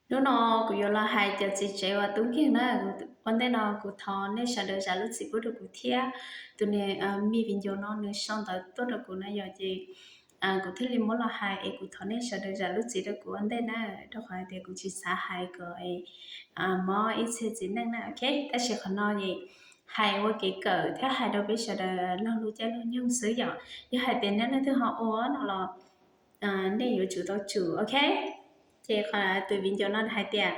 Hnub no kuv yuav los hais cov txiv tsev uas tub nkeeg na. Ua ntej no kuv thov nej sawv daws zam lub txim pub rau kuv thiab. Tus niam, me viv ncaus no nws sau ntawv tuaj rau kuv na yom, ces kuv thiaj li muab los hais es kuv thov nej sawv daws zam lub txim rau kuv ua ntej na, rau qhov hais tias kuv tsis xav hais kom mob ib txhia txiv neej na, ok. Tab sis qhov no es hais ua kev kawm thiab hais rau peb sawv daws laug lub caij lub nyoog xwb yom. Yog hais tias nej leej twg ho ua no los nej yuav tsum tau tsum, ok. Ces qhov tus viv ncaus no hais tias,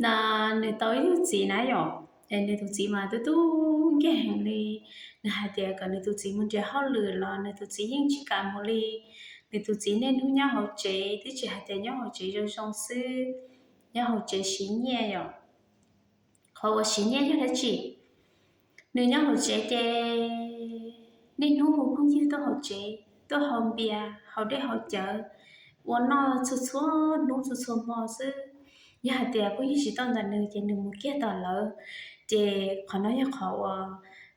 no nws tau ib tug txiv na yom, es nws tus txiv mas tub tub nkeeg heev li. Nws hais tias kom nws tus txiv mus nrhiav hauj lwm los nws tus txiv yeej tsis kam mus li. Nws tus txiv niaj hnub nyob hauv tsev, twb tsis hais tias nyob hauv tsev zoo zoo xwb, nyob hauv tsev siv nyiaj yom. Qhov uas siv nyiaj yog dab tsi? Nws nyob hauv tsev ces niaj hnub hu phooj ywg tuaj hauv tsev, tuaj haus npias, haus dej haus cawv, ua noj txhua txhua hnub txhua txhua hmo xwb. Yog hais tias phooj ywg tsis tuaj ntawm nws ces nws mus kiag tom lawv. Ces qhov no yog qhov uas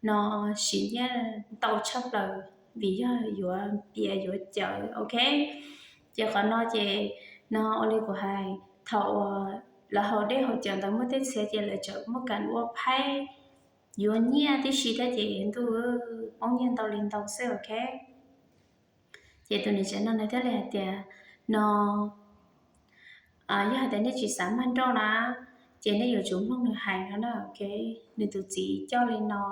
no siv nyiaj ntau tshaj plaws, vim yog yuav npias yuav cawv, ok. Ces qhov no ces no ua li kuv hais, thaum uas lawv haus dej haus cawv ntawd muaj tej txhia ces lawv tseem muaj kam ua phaib yuav nyiaj tib si thiab ces ntuj, poob nyiaj ntau li ntau xwb, ok. Ces tus niam tsev no nws thiaj li hais tias no yog hais tias nej tsis xav mag nrauj na, ces nej yuav tsum mloog nws hais no na, ok. Nws tus txiv coj li no,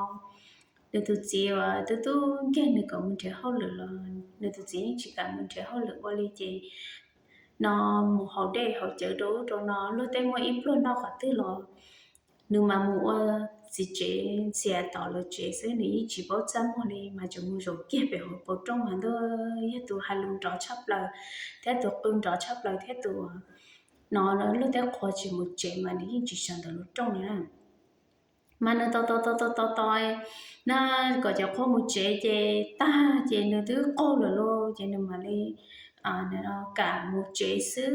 nws tus txiv uas tub tub nkeeg nws kom mus nrhiav hauj lwm los nws tus txiv yeej tsis kam mus nrhiav hauj lwm ua li ces no mus haus dej haus cawv rau ub rau no, luag tej muaj ib pluag noj qhov twg los nws mas mus ua txiv tsev ntxias tom lawv tsev xwb, nws yeej tsis paub txaj muag li mas tseem mus zaum kiag pem hauv paus rooj mas ntuj, yog tus hais lus nrov tshaj plaws thiab tus qw nrov tshaj plaws thiab tus no luag tej qhua tsis mus tsev mas nws yeej tsis sawv ntawm lub rooj li na. Mas nws tos tos tos tos tos tos na kom cov qhua mus tsev ces tag ces nws twb qaug lawm lauj, ces nws mam li kam mus tsev xwb.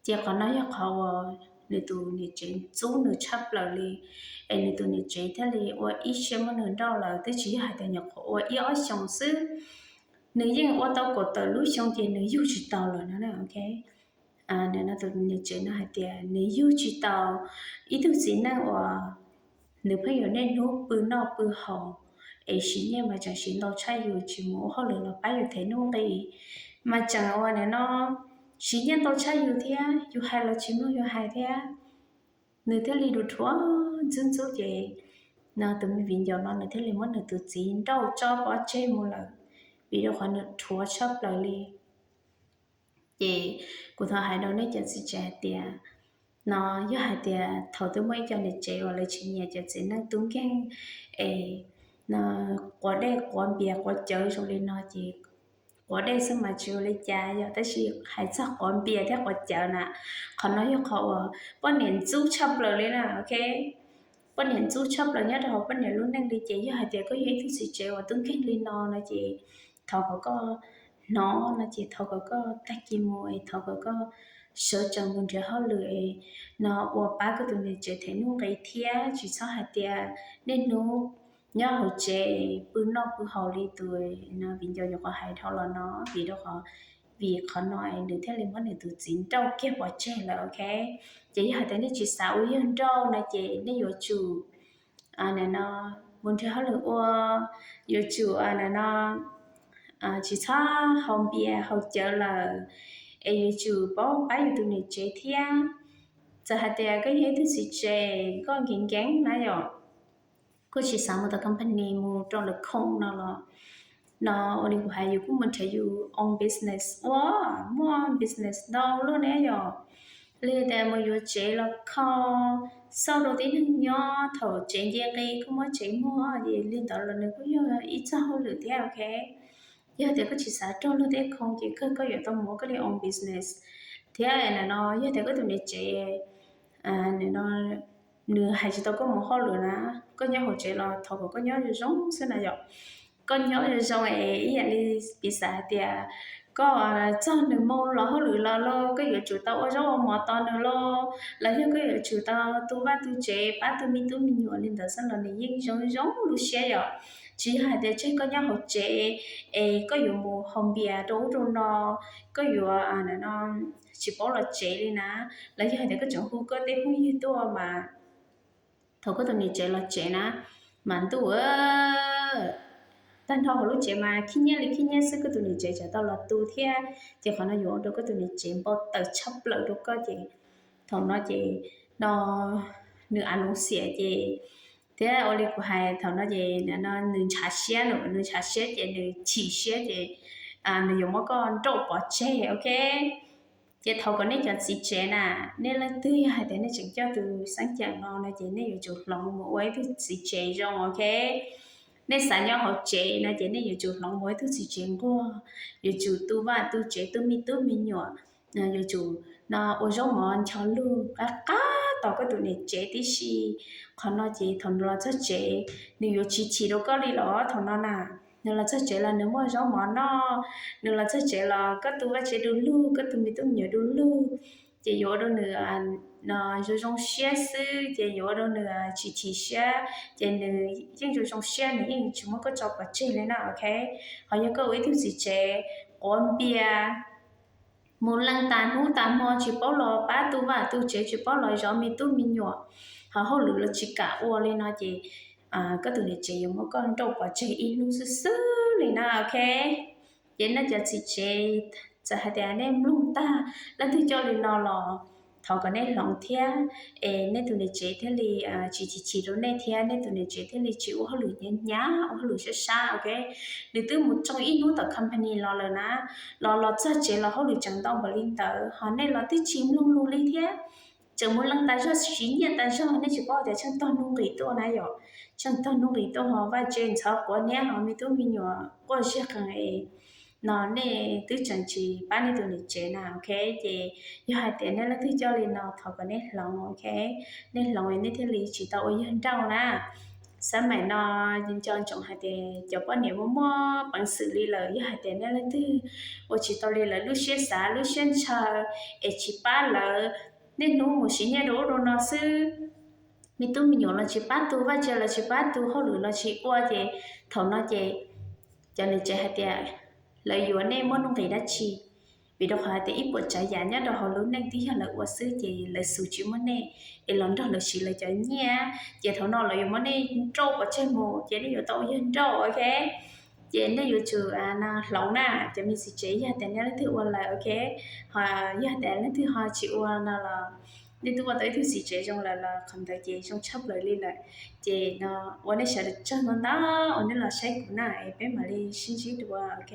Ces qhov no yog qhov uas nws tus niam tsev ntxub nws tshaj plaws li, es nws tus niam tsev thiaj li ua ib siab muab nws nrauj lawm, twb tsis yog hais tias nyuam qhuav ua ib ob xyoos xwb, nws yeej ua tau kaum tawm lub xyoo ces nws yug tsis tau lawm no, ok. Tus niam tsev no hais tias nws yug tsis tau ib tug txiv neej uas nws pheej yuav niaj hnub pw noj pw haus es siv nyiaj mas tseem siv ntau tshaj yus, tsis mus ua hauj lwm los pab yus them nuj nqi, mas tseem ua nim no siv nyiaj ntau tshaj yus thiab, yus hais los tsis mloog yus hais thiab. Nws thiaj li dhuav dhuav ntxub ntxub ces no tus me viv ncaus no nws thiaj li muab nws tus txiv nrauj tso pov tseg mus lawm, vim rau qhov nws dhuav tshaj plaws li. Ces kuv thov hais rau nej cov txiv tsev hais tias, no yog hais tias thaum twg muaj ib co niam tsev uas lawv tsis nyiam cov txiv neej tub nkeeg es no quav dej quav npias quav cawv zoo li no ces quav dej xwb mas tsis ua li cas yom, tab sis hais txog quav npias thiab quav cawv na, qhov no yog qhov uas poj niam ntxub tshaj plaws li na, ok. Poj niam ntxub tshaj plaws nyob rau hauv poj niam lub neej li, ces yog hais tias koj yog ib tug txiv tsev uas tub nkeeg li no no ces thov kom koj hnov no ces thov kom koj tag kis mus es thov kom koj sawv tsees mus nrhiav hauj lwm es no ua pab koj tus niam tsev them nuj nqi thiab tsis txhob hais tias niaj hnub nyob hauv tsev pw noj pw haus li tus no viv ncaus nyuam qhuav hais dhau los no, vim rau qhov, vim qhov no es nws thiaj li muab nws tus txiv nrauj kiag pov tseg lawm, ok. Ces yog hais tias nej tsis xav ua yawg nrauj no ces nej yuav tsum nim no mus nrhiav hauj lwm ua, yuav tsum nim no tsis txhob haus npias haus cawv lawm, es yuav tsum paub pab yus tus niam tsev thiab. Txawm hais tias koj yog ib tug txiv tsev koj nkees nkees na yom, koj tsis xav mus tom company mus rau lawv khoom no los, no ua li kuv hais yus kuj mus nrhiav yus own business ua, muaj business ntau luaj ne yom. Li tias mus yuav tsev los kho, xauj rau tib neeg nyob, thaum tsev nce nqi koj muab tsev muag, ces li ntawd los nws kuj yog ib txoj hauj lwm thiab, ok. Yog tias koj tsis xav raug luag tej khoom ces kawg koj yuav tau mus ua koj li own business thiab. Nim no yog tias koj tus niam tsev nim no nws hais tsis tau koj mus hauj lwm na, koj nyob hauv tsev los thov kom koj nyob zoo zoo xwb na yom. Koj nyob zoo zoo es ib yam li piv xam hais tias koj txog nws moo los hauj lwm los lauj, koj yuav tsum tau ua zaub ua mov tos nws lauj, los yog koj yuav tsum tau tu vaj tu tsev pab tus me tub me nyuam li ntawd xwb los nws yeej zoo zoo lub siab yom. Tsis yog hais tias tseg koj nyob hauv tsev es koj yuav mus haus npias rau ub rau no, koj yuav no tsis paub los tsev li na, los yog hais tias koj tseem hu koj tej phooj ywg tuaj mas thaum koj tus niam tsev los tsev na, mas ntuj, tag nrho hauv lub tsev mas khib nyiab li khib nyiab xwb, koj tus niam tsev tseem tau los tu thiab, ces qhov no yuav ua rau koj tus niam tsev npau taws tshaj plaws rau koj ces thaum no ces no nws av noov xiam ces thiab ua li kuv hais thaum no ces nws ntshav siab, nws ntshav siab ces nws chim siab ces nws yuav muab koj nrauj pov tseg, ok. Ces thov kom nej cov txiv tsev na, nej leej twg yog hais tias nej tseem coj tus xeeb ceem no no ces nej yuav tsum hloov mus ua ib tug txiv tsev zoo, ok. Nej xav nyob hauv tsev no ces nej yuav tsum hloov mus ua ib tug txiv tsev nquag, yuav tsum tu vaj tu tsev, tu me tub me nyuam, yuav tsum no ua zaub mov ncho lug qab qab tos koj tus niam tsev tib si. Qhov no ces thaum nws los txog tsev, nws yuav tsis chim rau koj li los thaum no na. Nws los txog tsev los nws muaj zaub mov noj, nws los txog tsev los koj tu vaj tsev du lug, koj tu me tub me nyuam du lug, ces yuav ua rau nws no zoo zoo siab xwb, ces yuav ua rau nws tsis chim siab, ces nws yeej zoo zoo siab, nws yeej tsis muab koj tso pov tseg li na, ok. Ho yog koj ua ib tug txiv tsev quav npias, mus leej tas hnub tas hmo tsis paub los pab tu vaj tu tsev, tsis paub los zov me tub me nyuam, ho hauj lwm los tsis kam ua li no ces koj tus niam tsev yuav muab koj nrauj pov tseg ib hnub xwb xwb li na, ok. Ces nej cov txiv tsev, txawm hais tias nej mloog tag leej twg coj li no los thov kom nej hloov thiab, es nej tus niam tsev thiaj li tsis chim chim rau nej thiab nej tus niam tsev thiaj li tsis ua hauj lwm hnyav hnyav, ua hauj lwm sab sab, ok. Nws twb mus tsoo ib hnub tom company los lawm na, los los txog tsev los hauj lwm tseem ntau npaum li ntawd ho nej los twb tsis mloog lus li thiab. Tseem mus leej tas zog, siv nyiaj tas zog, nej tsis paub tias tsheej tog hnub nqis tuaj na yom. Tsheej tog hnub nqis tuaj ho vaj tsev ntxhov quav niab ho me tub me nyuam quaj ziag qees no nej twb tseem tsis pab nej tus niam tsev na, ok. Ces yog hais tias nej leej twg coj li no thov kom nej hloov, ok. Nej hloov nej thiaj li tsis tau ua yawg nrauj na. Xab maim no nco ntsoov hais tias cov poj niam muaj muaj peev xwm li lawm, yog hais tias nej leej twg ua tsis tau li lawv lub siab xav lub siab ntshaw es tsis pab lawv, niaj hnub mus siv nyiaj rau ub rau no xwb, me tub me nyuam los tsis pab tu, vaj tsev los tsis pab tu, hauj lwm los tsis ua, ces thaum no ces cov niam tsev hais tias lawv yuav nej muaj nuj nqis dab tsi? Vim rau qhov hais tias ib puas tsav yam nyob rau hauv lub neej twb yog lawv ua xwb, ces lawv xus tsis muaj nej es los nrog lawv siv lawv cov nyiaj, ces thaum no lawv yuav muab nej nrauj pov tseg mus, ces nej yuav tau ua yawg nrauj, ok. Ces nej yuav tsum hloov na, cov me txiv tsev, yog tias nej leej twg ua lawm, ok. Ho yog tias leej twg ho tsis ua no los nej twb ua tau ib tug txiv tsev zoo lawm los qhov ntawd ces zoo tshaj plaws li lawm. Ces no ua nej sawv daws tsaug ntau ntau uas nej los saib kuv na, es peb mam li sib ntsib dua, ok.